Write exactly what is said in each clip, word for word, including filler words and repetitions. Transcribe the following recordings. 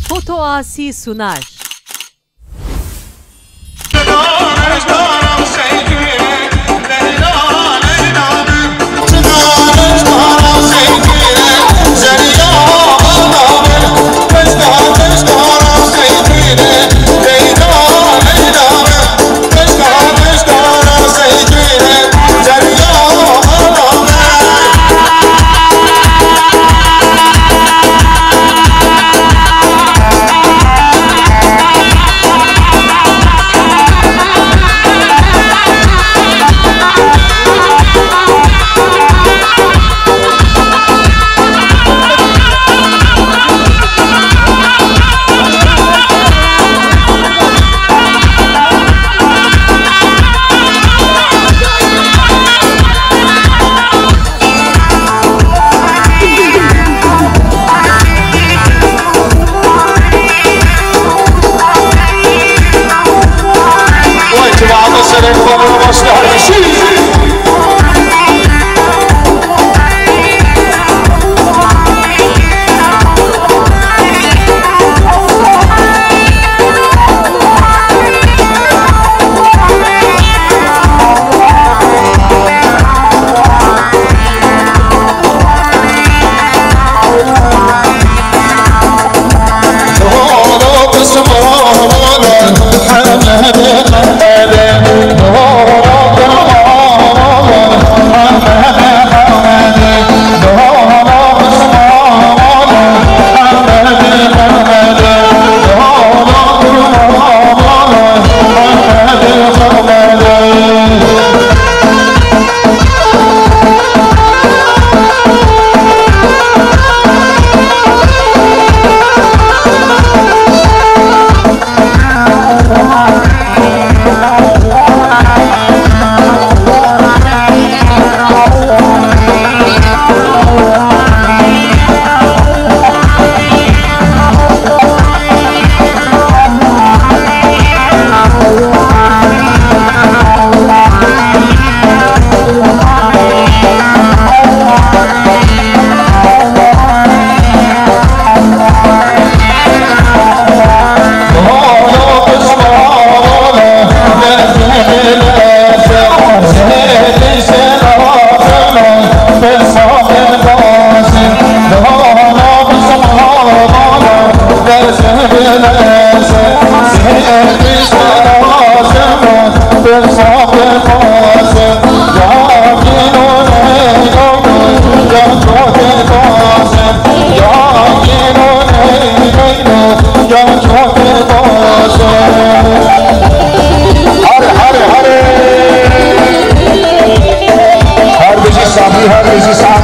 Foto Asi sunar. Hare, hare, hare. Her bijî Sabrî, her bijî Sabrî.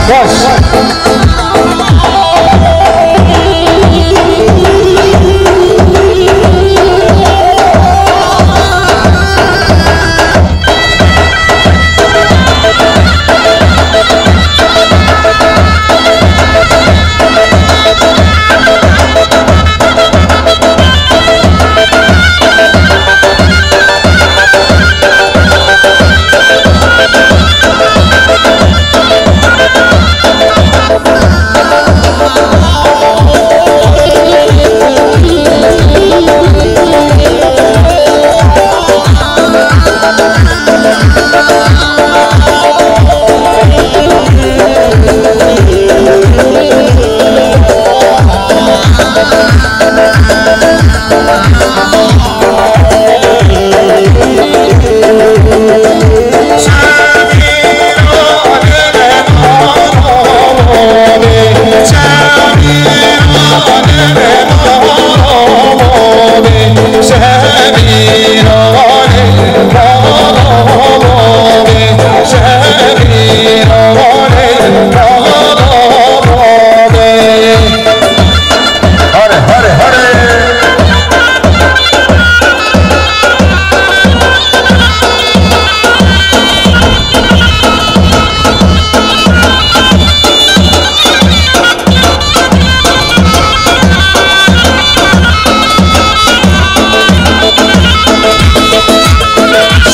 Hare, hare, hare.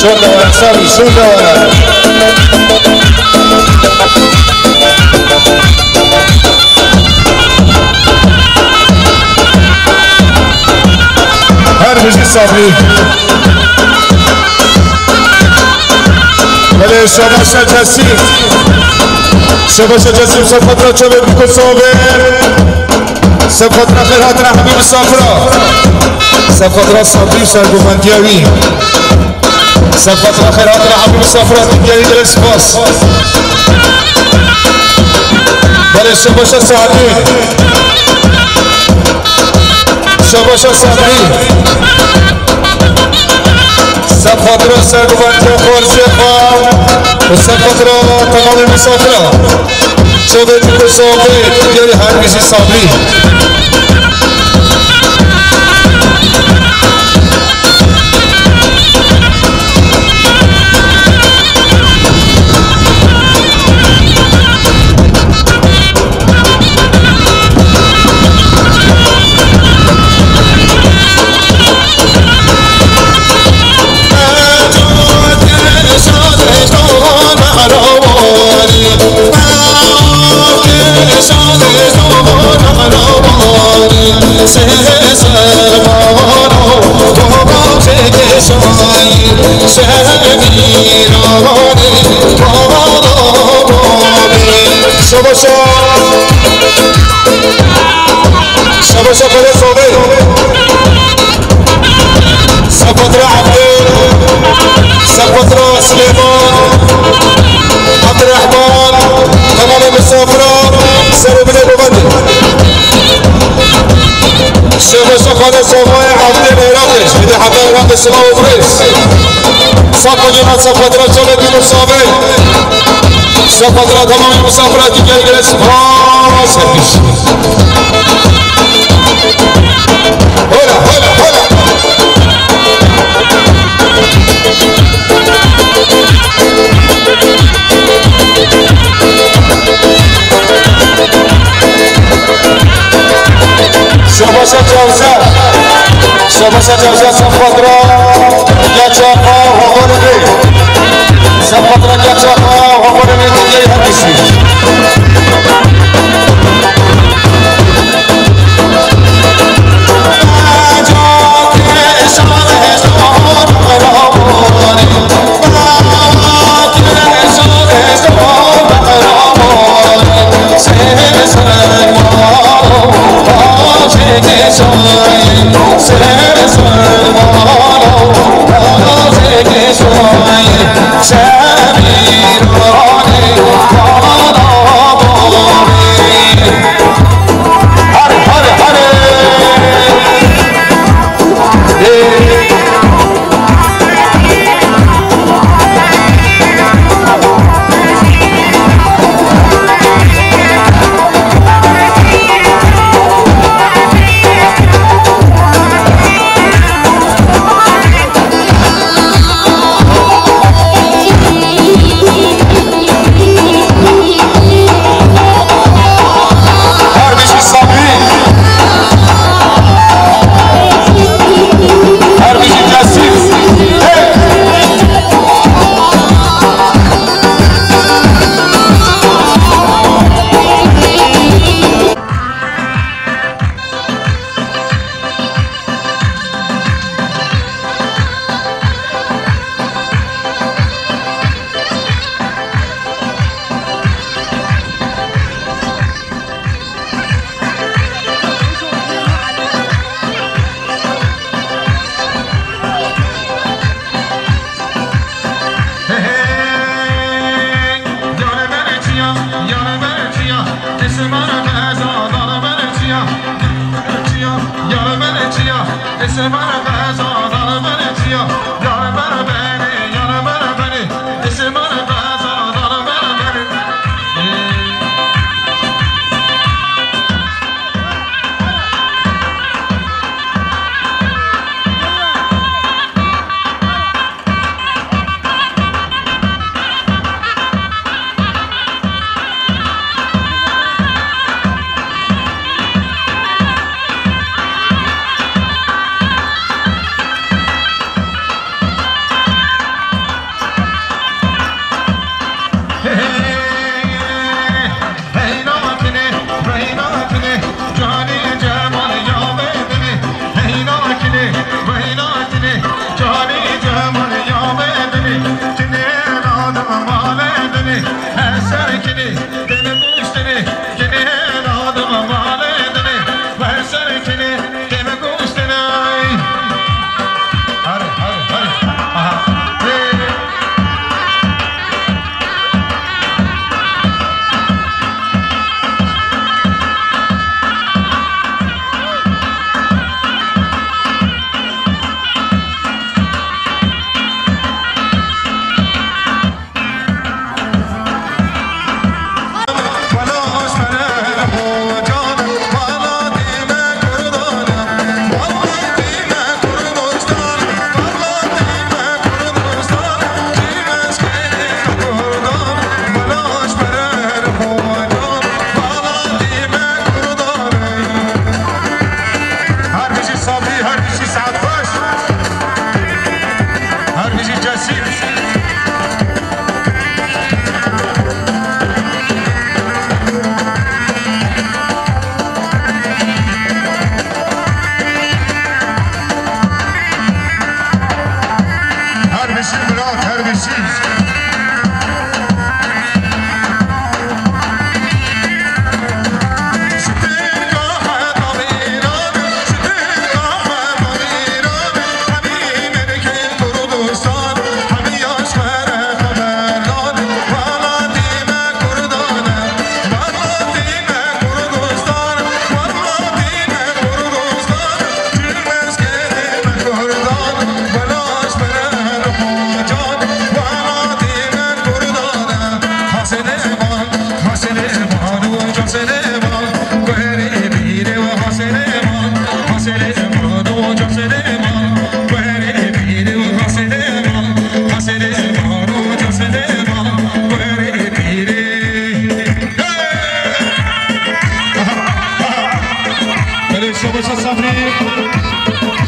Şurada var, Sabri, şurada var. Jî Sabrî. Belê, şabaşa Cesîm. Şabaşa Cesîm, Sefatra çavê biko save. Sefatra xêr hatine hemî misafira. Sefatra Sabrî û sergovendiya wî. Sefatra xêr hatine hemî misafira, dîyayî gelek spas. Belê, şabaşa Sabrî. Şabaşa Sabrî. Sefatra sergovendiya xwarzê xwe û sefatra temamê misafira. Çavê biko save, diyarî her bijî Sabrî. Şabaşa. Şabaşa Xalê Savê. Sefatra Ebdul. Sefatra Silêman. Ebdirehman. Temamê misafira. Ser û binê govendê. Şabaşa Xalê Savê Ebdul Iraqê. Ji vî de heta Iraqê silav û birêz. Sefatra çavê biko save. Sefatra temamê misafira dîyayî gelek spas. Hola, hola, hola. Şabaşa Cewze. Şabaşa Cewze, Sefatra Geçaxa Hovarê Bey. Sefatra Geçaxa Hovarê Bey, dîyayî her bijî.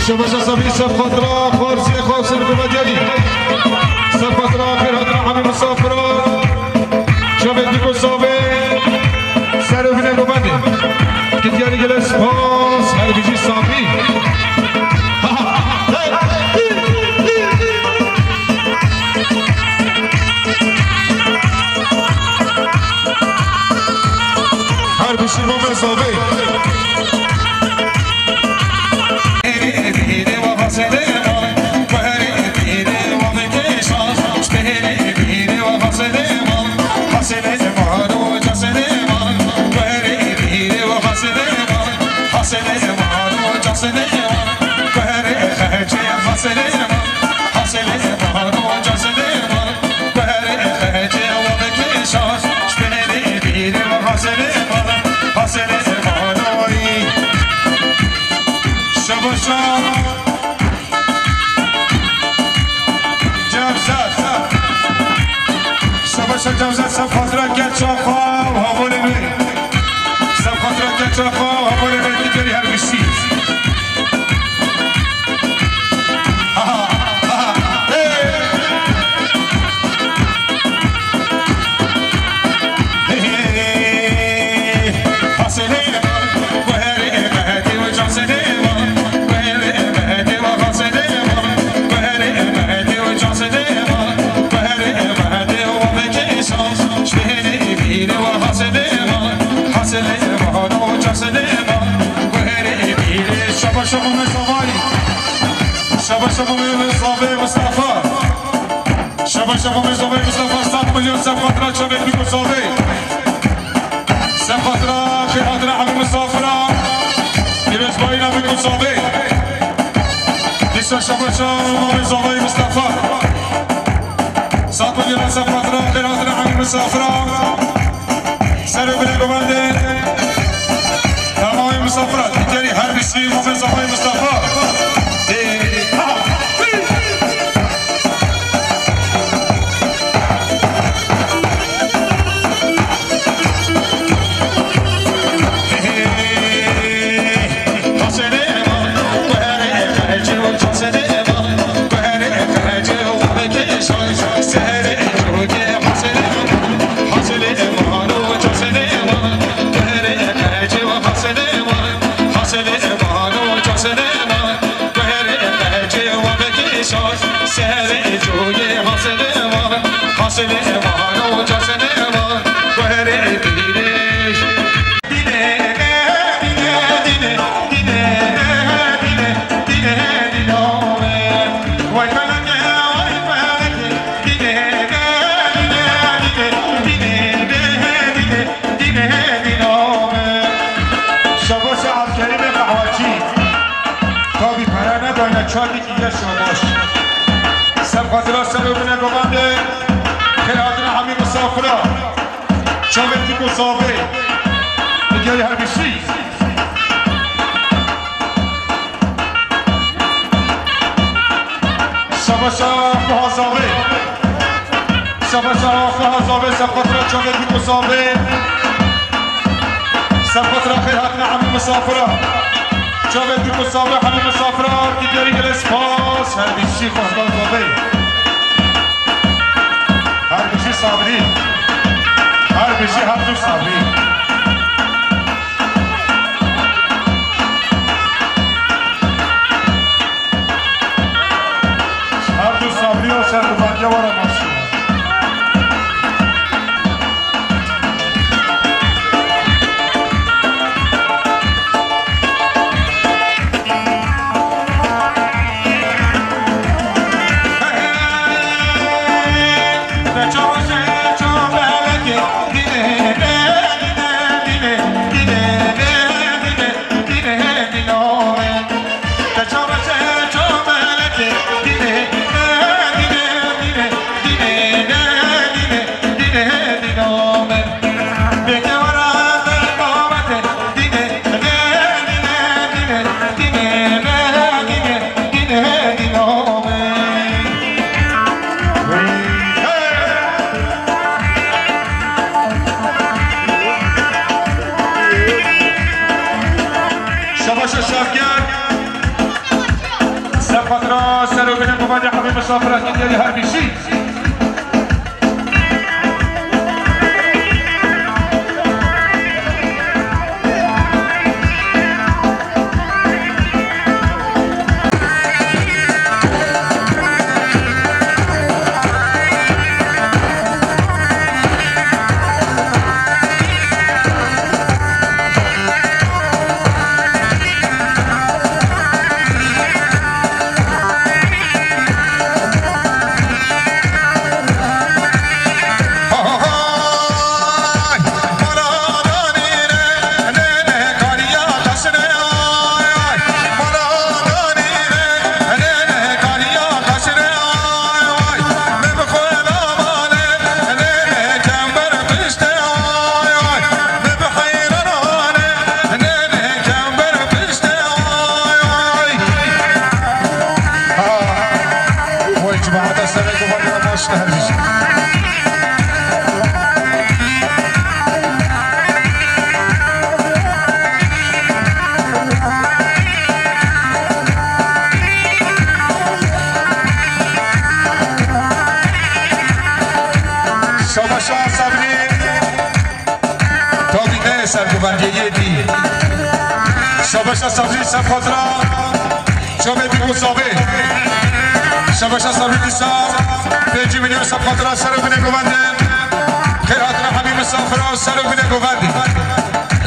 Şebeşa Sabî ser xatira xwarziyê xwe ser bi medyalî. Ser xatira xêr hatina hemî misafiran. Çavê dîk û savê ser û binê bibendê. Ki diyarî gelek spas, her bijî Sabî. Her bijî Momin Zavê. Şebeşa Cevzat. Şebeşa Cevzat, ser xatira keça xwe û hevalên wê. Ser xatira keça xwe û hevalên wê, digerî her bişî. Aha, aha, hey. Hey, hey, hey, hey. Şaba şaba me zavayî. Şaba şaba me zavê Mustafa. Şaba şaba me zavê Mustafa, sed milyon ser xatira çavê dîk û zavê. Ser xatira xêr hatina hemî misafiran. Pîrozbayîna dîk û zavê. Dîsa şaba şaba me zavê Mustafa. Sed milyon ser xatira xêr hatina hemî misafiran. Ser û binê bibendê. Tamamê misafiran. Digerî her bişî Momin Zavayê Mustafa. Ê, ha, hî. Şabaş Abdülkerimê Qehwecî. Tabî pere nedayne, çar dîkî ye şabaş. Ser xatira ser û binê bibendê. Xêr hatina hemî misafira. Çavê dîk û zavê. Digerî her bişî. Şebeşa Xweha Zavê. Şebeşa Xweha Zavê, ser xatira çavê dîk û zavê. Ser xatira xêr hatina hemî misafira. Çavê dîk û zavê hemî misafira. Digerî gelek spas. Her bişî Xweha Zavê. Her bişî Sabrî. Her bişî her du Sabrî. Her du Sabriya ser divandiya were maşî. Şabaşa şafker. Ser xatira ser û binê quvvendê Hemî Misafir, Hekî Diyarî her bîşî. Vay cemaate, serê guhar ya baş her bir şey. Şabaşa Sabri. Tabî ne ser guvendiyê dî. Şabaşa Sabrî ser xatira çavê dî û zavê. Şabaşa Sabrî dîsa pêncî milyon ser xatira ser û binê guvendin. Xêr hatina hemî misafira ser û binê guvendî.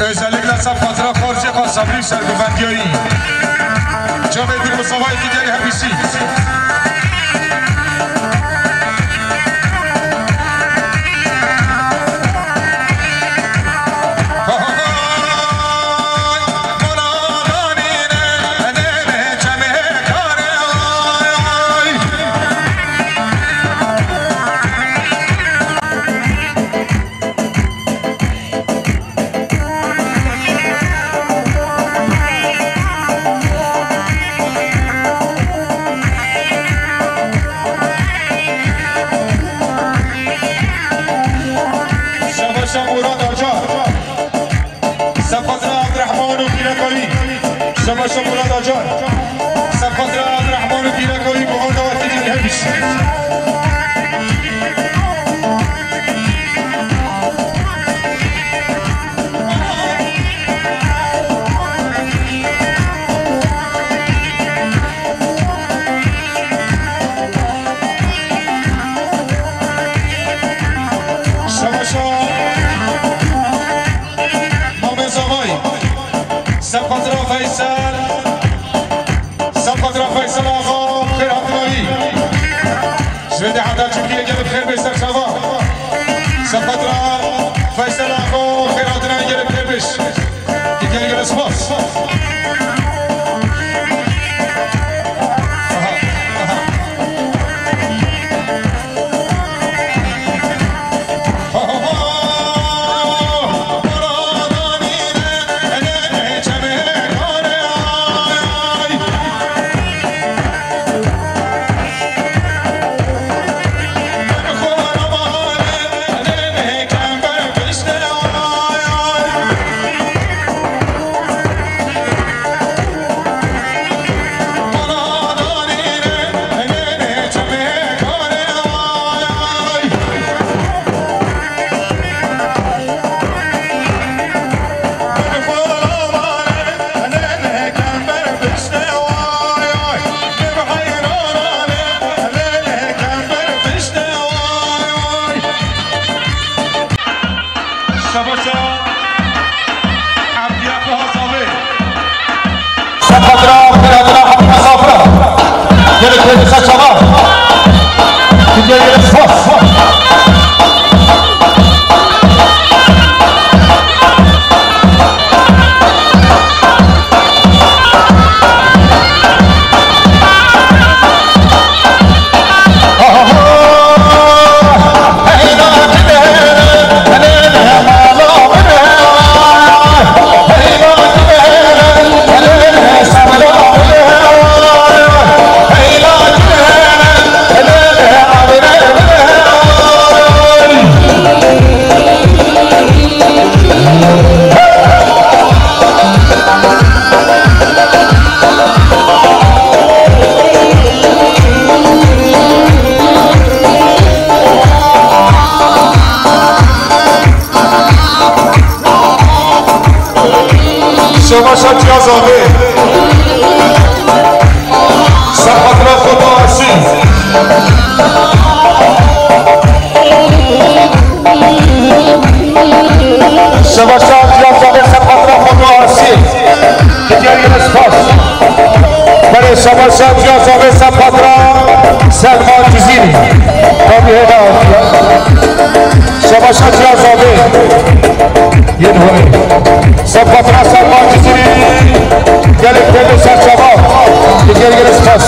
Özellikle ser xatira xorcê xwe Sabrî ser guvendiyayî. Çavê dî û zavayê dî her bîsî. Şabaşa Murat Acar. Sefatra Abdurrahman û Pîrekawî. Şabaşa Murat Acar. Sefatra Abdurrahman û Pîrekawî, bi orda wekî din hemîş. Şabaşa Mamê Zavay. Sefatra Feysel. Sefatra Feysel Axa, xêr hatina wî. Ji vê de heta Tirkiyê gelê bi xêr bê ser çava. Sefatra Feysel Axa, xêr hatina gelê bi xêr bê. Gelê gelê spas. Şabaşa Abdiya Hazavê. Sefatra, xêr hatina hemî misafira. Gelê Kurdistan çava. Gelê gelê spas. Şebaşa Ciyazavê. Ser xatira Xweda Asî. Şebaşa Ciyazavê ser xatira Xweda Asî. Digerîne spas. Belê, şebaşa Ciyazavê ser xatira Selman Cizîrî. Tabii hêla hatiye. Şebaşa Ciyazavê. Yên hûrê. Ser xatira Selman Cizîrî. Gelek tevî ser çava. Digerîne spas.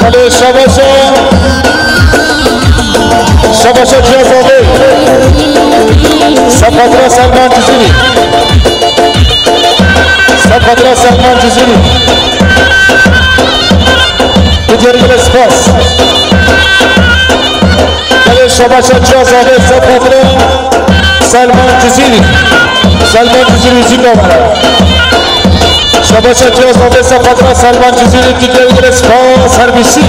Belê, şebaşa, şebaşa Ciyazavê. Ser xatira Selman Cizîrî. Ser xatira Selman Cizîrî. Digerîne spas. Belê, şebaşa Ciyazavê ser xatira Selman Cizîrî. Selman Cizîrî jî bavara. Şebaşa Ciyazavê ser xatira Selman Cizîrî, digerîne spas her bîsî.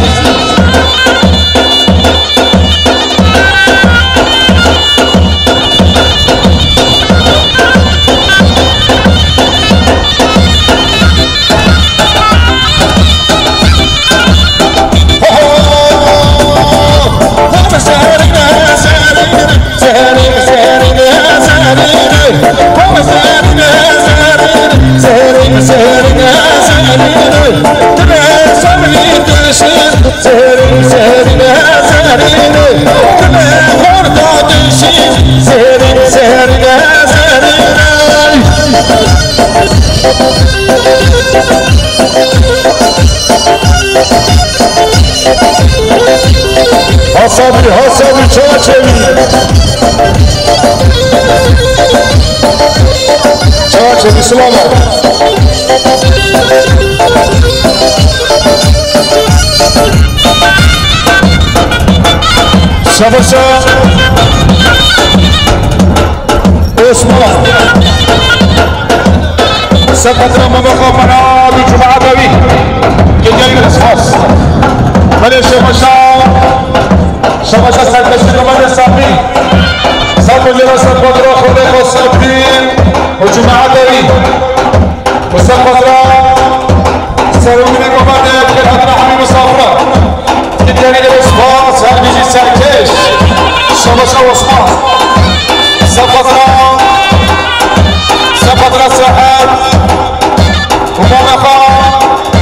Hasabî, hasabî, çawa çêbî? Çawa çêbî, silama. Şebaşa Osman. Ser xatira mama xwe Meral û cemaeta wî. Digerîne spas. Belê, şebaşa, şebaşa serkeşî Mehmet Sabî. Ser xatira, ser xatira Xwedê xwe Sabî û cemaeta wî. Û ser xatira serokê Kometê, xêrhatina hemî misafira. Digerîne spas, her bijî serkêş. Şebaşa Osman. Ser xatira, ser xatira Seher. Û mame xwe,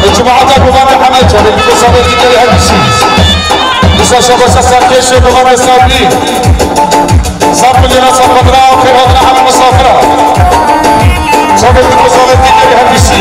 û cemaeta Kometê hemî çavê. Misafir digerî her bijî. Dîsa şebaşa serkêşê Kometê Sabî. Ser xatira, ser xatira, xêrhatina hemî misafira. Çavê ku misafir digerî her bijî.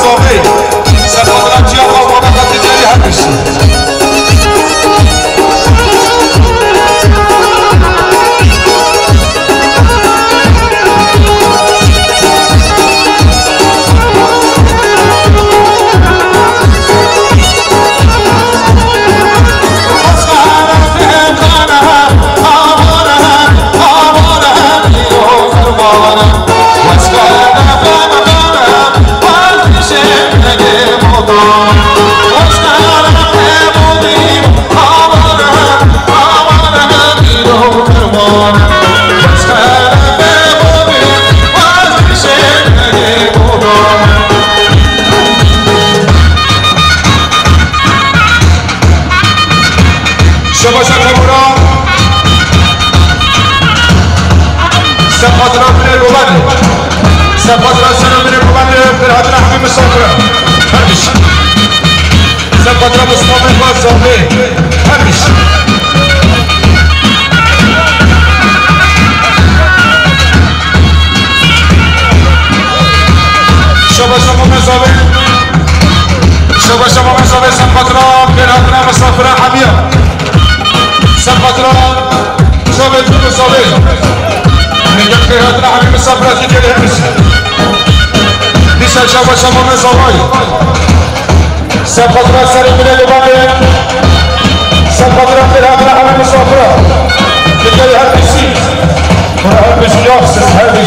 Bavê, serhadiranciya xwe wana xwe dicerî her bişî. Şebaşa Kemura. Sepatira bine govende. Sepatira sena bine govende. Ferhatına hemi misafira. Her bir şey. Sepatira Mustafa Fazlavi. Her bir şey. Şebaşa Mustafa. Şebaşa Mehmet Sabê, Sepatira, pêrhatina misafira hemiya. Sepatira, Sabê, Cumhur Sabê. Millet pêrhatina hemi misafira ki geri hemisi. Dişa Şebaşa Mehmet Sabay. Sepatira serê bile dubane. Sepatira pêrhatina hemi misafira. Ki geri hemisi. Hemi siyarsız, hemi.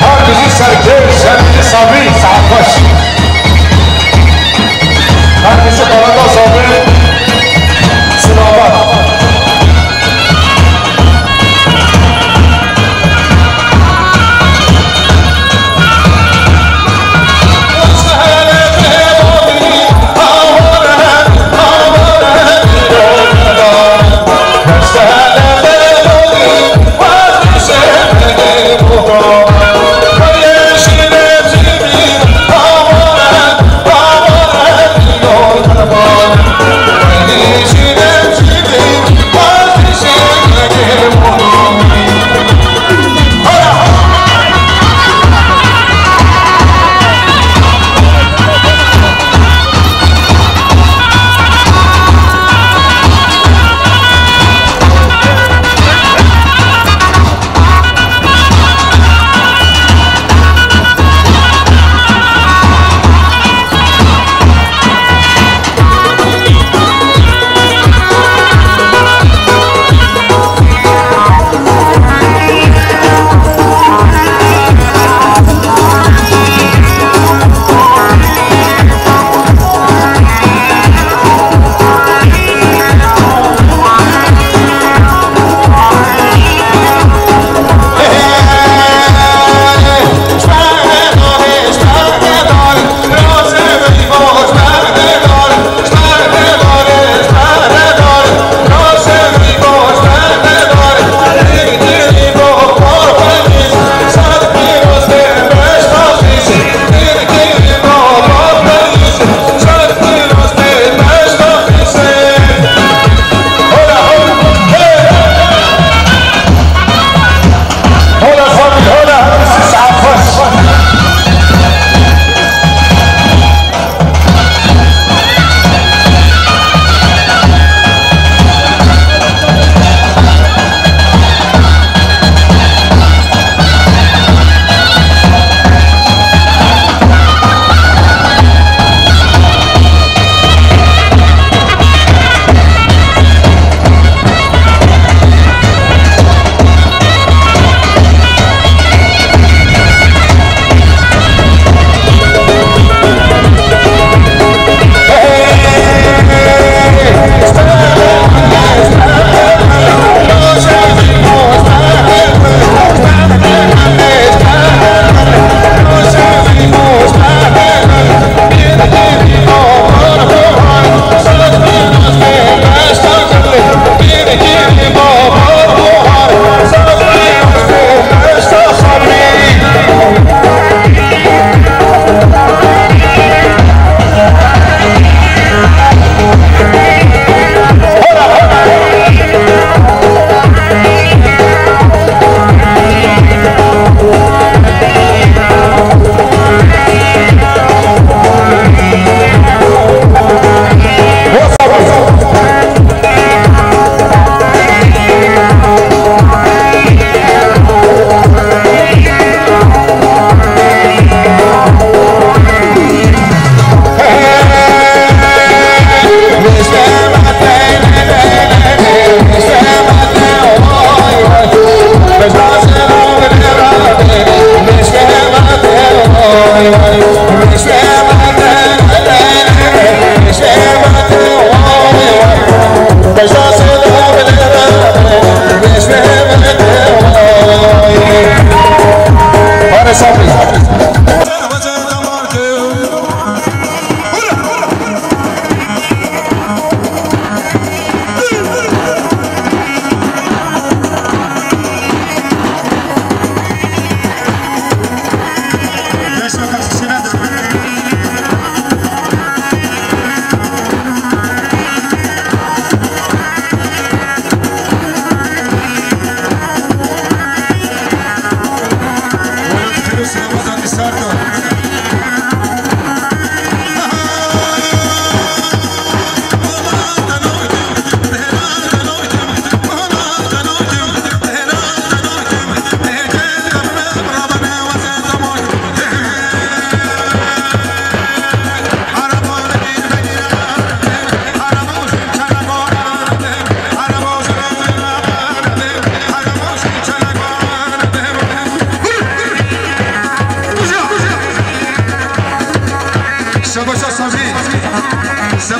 Her bizi serkêş, her bizi sabî, saet baş. Her bizi karada sabî, selamet.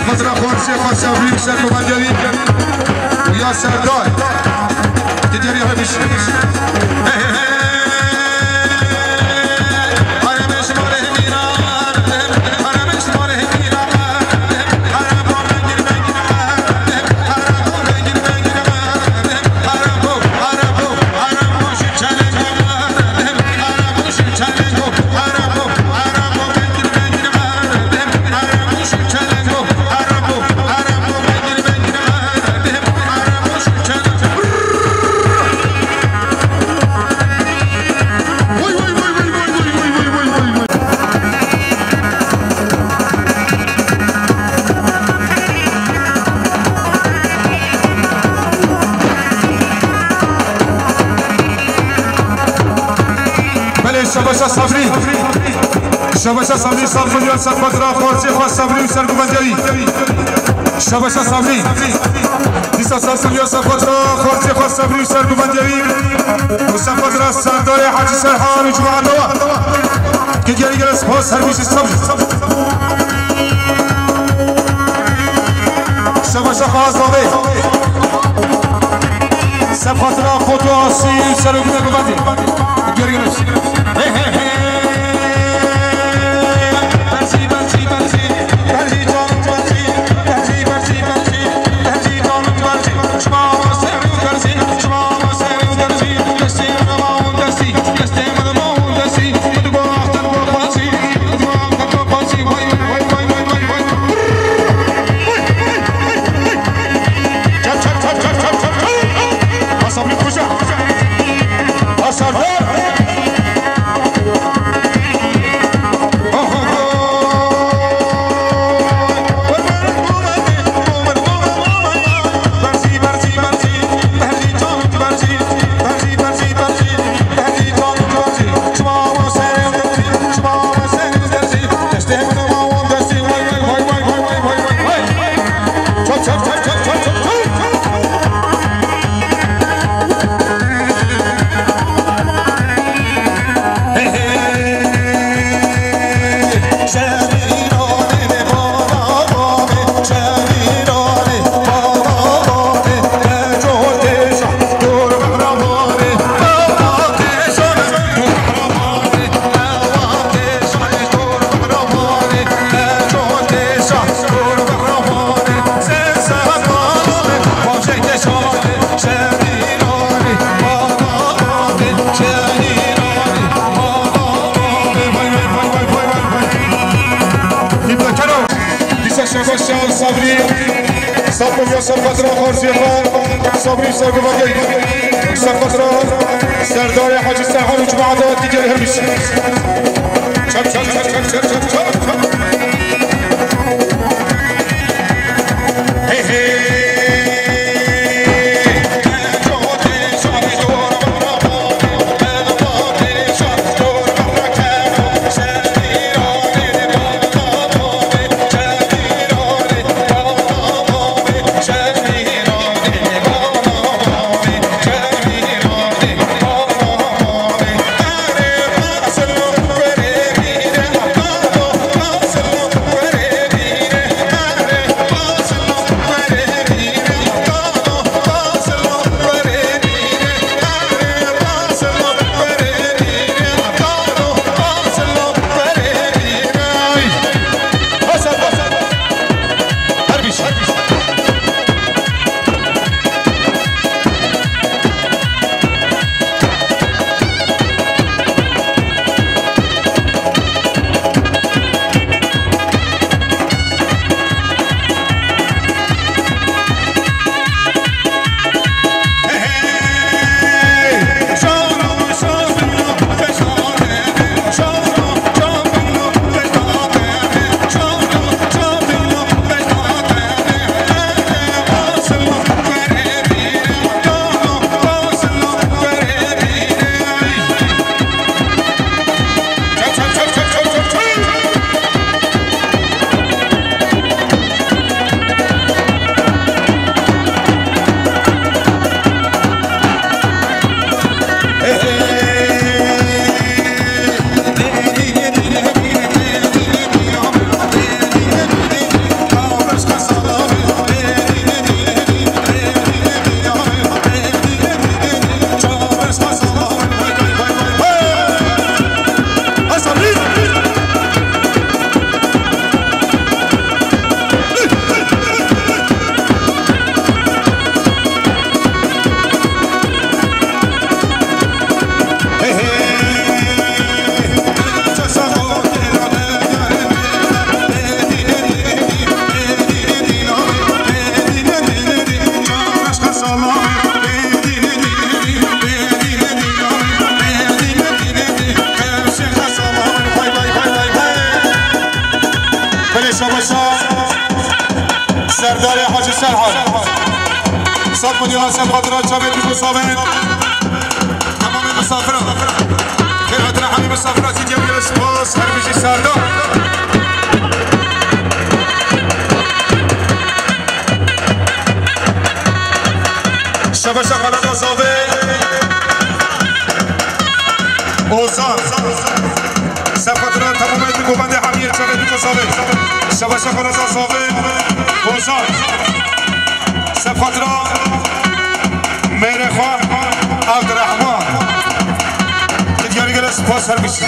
Xatir xorçê xwe Sebrî û sergovendiya wî û ya Serdar. Ti derî hebîş. Belê, şabaşa Sabrî. Şabaşa Sabrî, sed milyon, sed xatir xorçê xwe Sabrî û sergovendiya wî. Şabaşa Sabrî. Dîsa sed milyon, sed xatir xorçê xwe Sabrî û sergovendiya wî. Û sed xatir Serdarê Hecî Serhan û cemaeta we. Gelî gelî spas, her bî jî Sabrî. Şabaşa xwe Azavê. Sed xatir Xoto Asî û serokê me govendî. Gergin. Hey, hey, hey. Berzî, berzî, berzî. Berzî, canım, berzî. Berzî, berzî, berzî. Berzî, canım, berzî. Şima serî, berzî. Şima serî, berzî. Destê min ma hûn destî. Destê min ma hûn destî. Min digo axtan bo xwazî. Min digo axtan bo xwazî. Vay, vay, vay, vay, vay, vay. Çap, çap, çap. Asabî kuja. Asabî. Dîsa şabaşa Sabrî, sed milyon sed xatira xorçê xwe, Sabrî sergovendiya wî, sed xatira Serdarê Hecî Serhan û cemaeta digel her bî jî. Çap, çap, çap. Hey, hey. Serdarê Hacî Serhan. Sed milyonan ser xatira çavê Tûk û Savê. Temamê misafiran. Xêr hatina hemî misafiran, jî diyar gelek spas, her bijî Serdar. Şebeşe Xaleta Zavê. Ozan. Ser xatira temamê Tûk û Savê. Şebeşe Xaleta Zavê. Ozan. Ser xatira mêrê xwe Evdirehman. Diyar gelek spas, her bijî.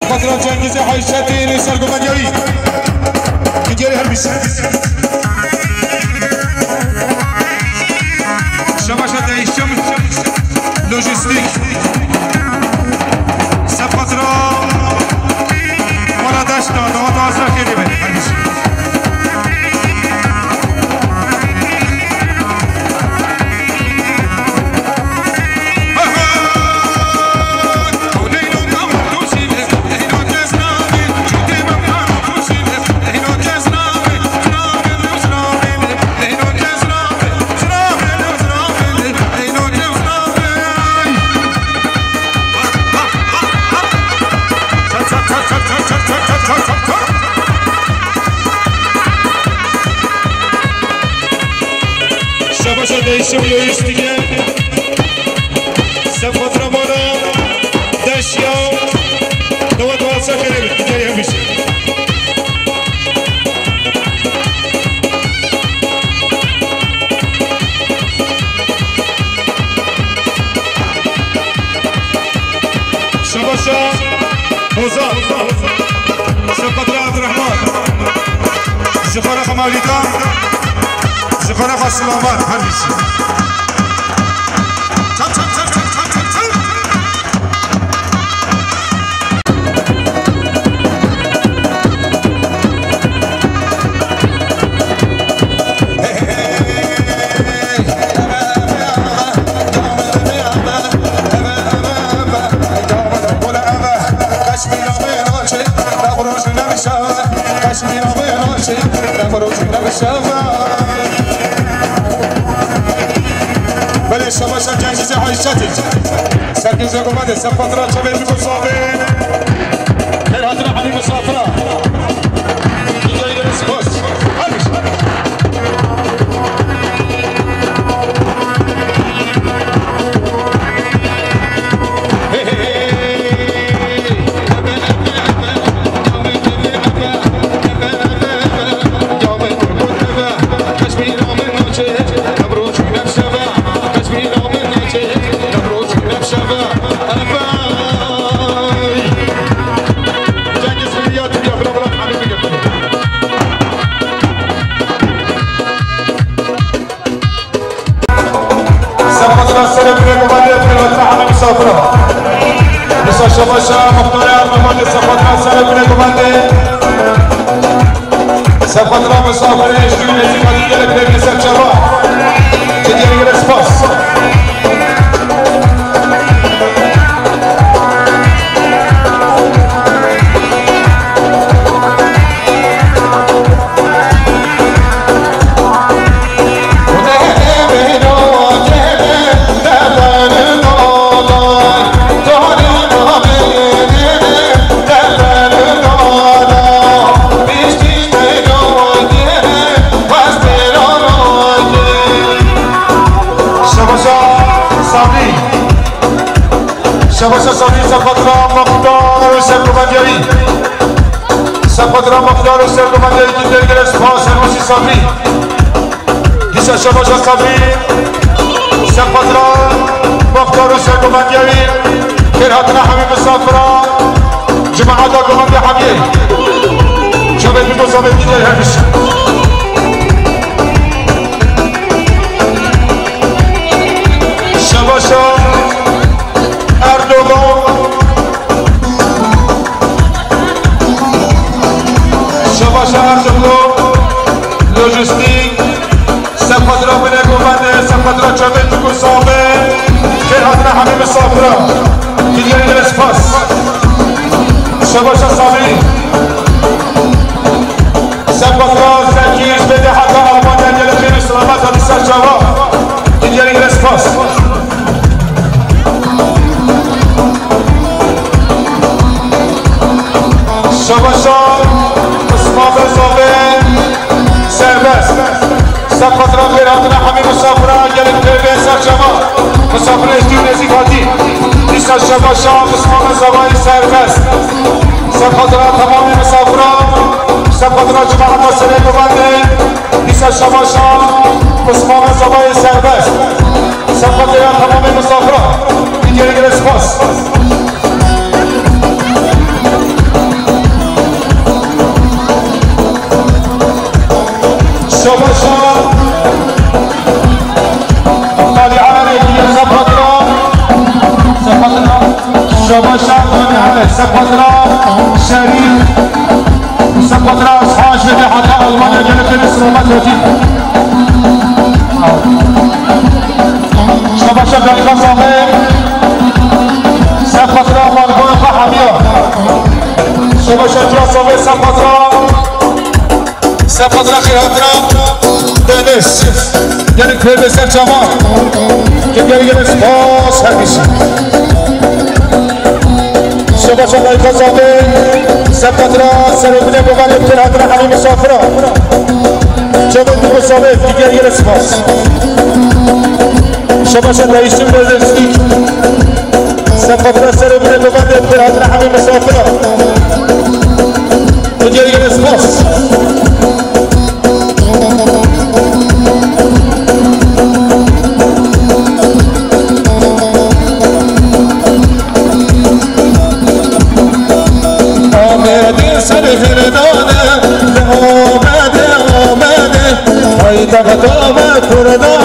Xatira Cengizê Heyşetê li ser Gomendiyarî. Gidiyarê her bîst. Şebaşa değişim lojistik. Sepatra Mala Deşta, davat azra kêrê be. Her bîst. Şebaşa değişim lojistike. Sefatra Mala Deşya. Davat azra kêrê be. Gidiyarê her bîst. Şebaşa Hozan. Şebaşa Abdurrahman. Ji xwe re xwe Mewlîdan. Ji xwe re xwe Silavan. Her bîst. Belê şebaşa Cengizê Heyşetê. Serkêşa Gomadê, ser xatira çavê Tûk û Savê. Xêr hatina hemî misafira. Gidiyarê spas. Her bîst. Serxwedira misafirê ji nêzîka dî gelek pê bê ser çava. Ti diyarî gelek spas. Şebaşa Sabrî. Şebaşa Sabrî, serxwedira muxtar û sergovendiyayî. Serxwedira muxtar û sergovendiyayî, gelek spas, Serwişî Sabrî. Dîsa şebaşa Sabrî, serxwedira muxtar û sergovendiyayî, xêr hatina hemî misafira, cemaeta govendê hemiyê. Çavê bî bo zavê dîdê her bişî. Şebaşa Erdogan. Şebaşa Erdogan. Lojîstîk. Serxwedira binê govendê, serxwedira çavê dû û zavê. Xêr hatina hemî misafira. Diyarî gelek spas. Şebaşa Sabrî. Serxwedira Zekî, ji Bêdê heta Almanya, gelek xêr û selamet hatî ser çava. Diyarî gelek spas. Şebaşa Mismamê Zavê Serbest. Serxwedira xêr hatina hemî misafira, gelek pê bê ser çava. Misafirê ji dî û nêzîk hatî. Dîsa şebaşa Mismamê Zavayê Serbest. Serxwedira temamê misafira, serxwedira cemaeta serê govendê, dîsa şebaşa Mismamê Zavayê Serbest. Serxwedira temamê misafira, diyarî gelek spas. Şebaşa Talianê, serxwedira, serxwedira. Şebaşa Talianê, serxwedira Şerîf. Serxwedira Eshan ji Bêdê heta Almanya, gelek pê bê selamet hatî. Şebaşa Dayika Zavê. Serxwedira Malbona xwe hemiya. Şebaşa Dayika Zavê, serxwedira. Serxwedira xêr hatina Deniz. Gelek pê bê ser çava. Gelek gelek spas her bişî. Şebaşa Dayika Zavê, serxwedira serê binê govendê, xêr hatina hemî misafira. Çavê dû û zavê, gelek gelek spas. Şebaşa Dayişim Lojîstîk. Serxwedira serê binê govendê, xêr hatina hemî misafira. Gelek gelek spas. Amedê serhildane, Amedê, Amedê, paytexta me Kurdan.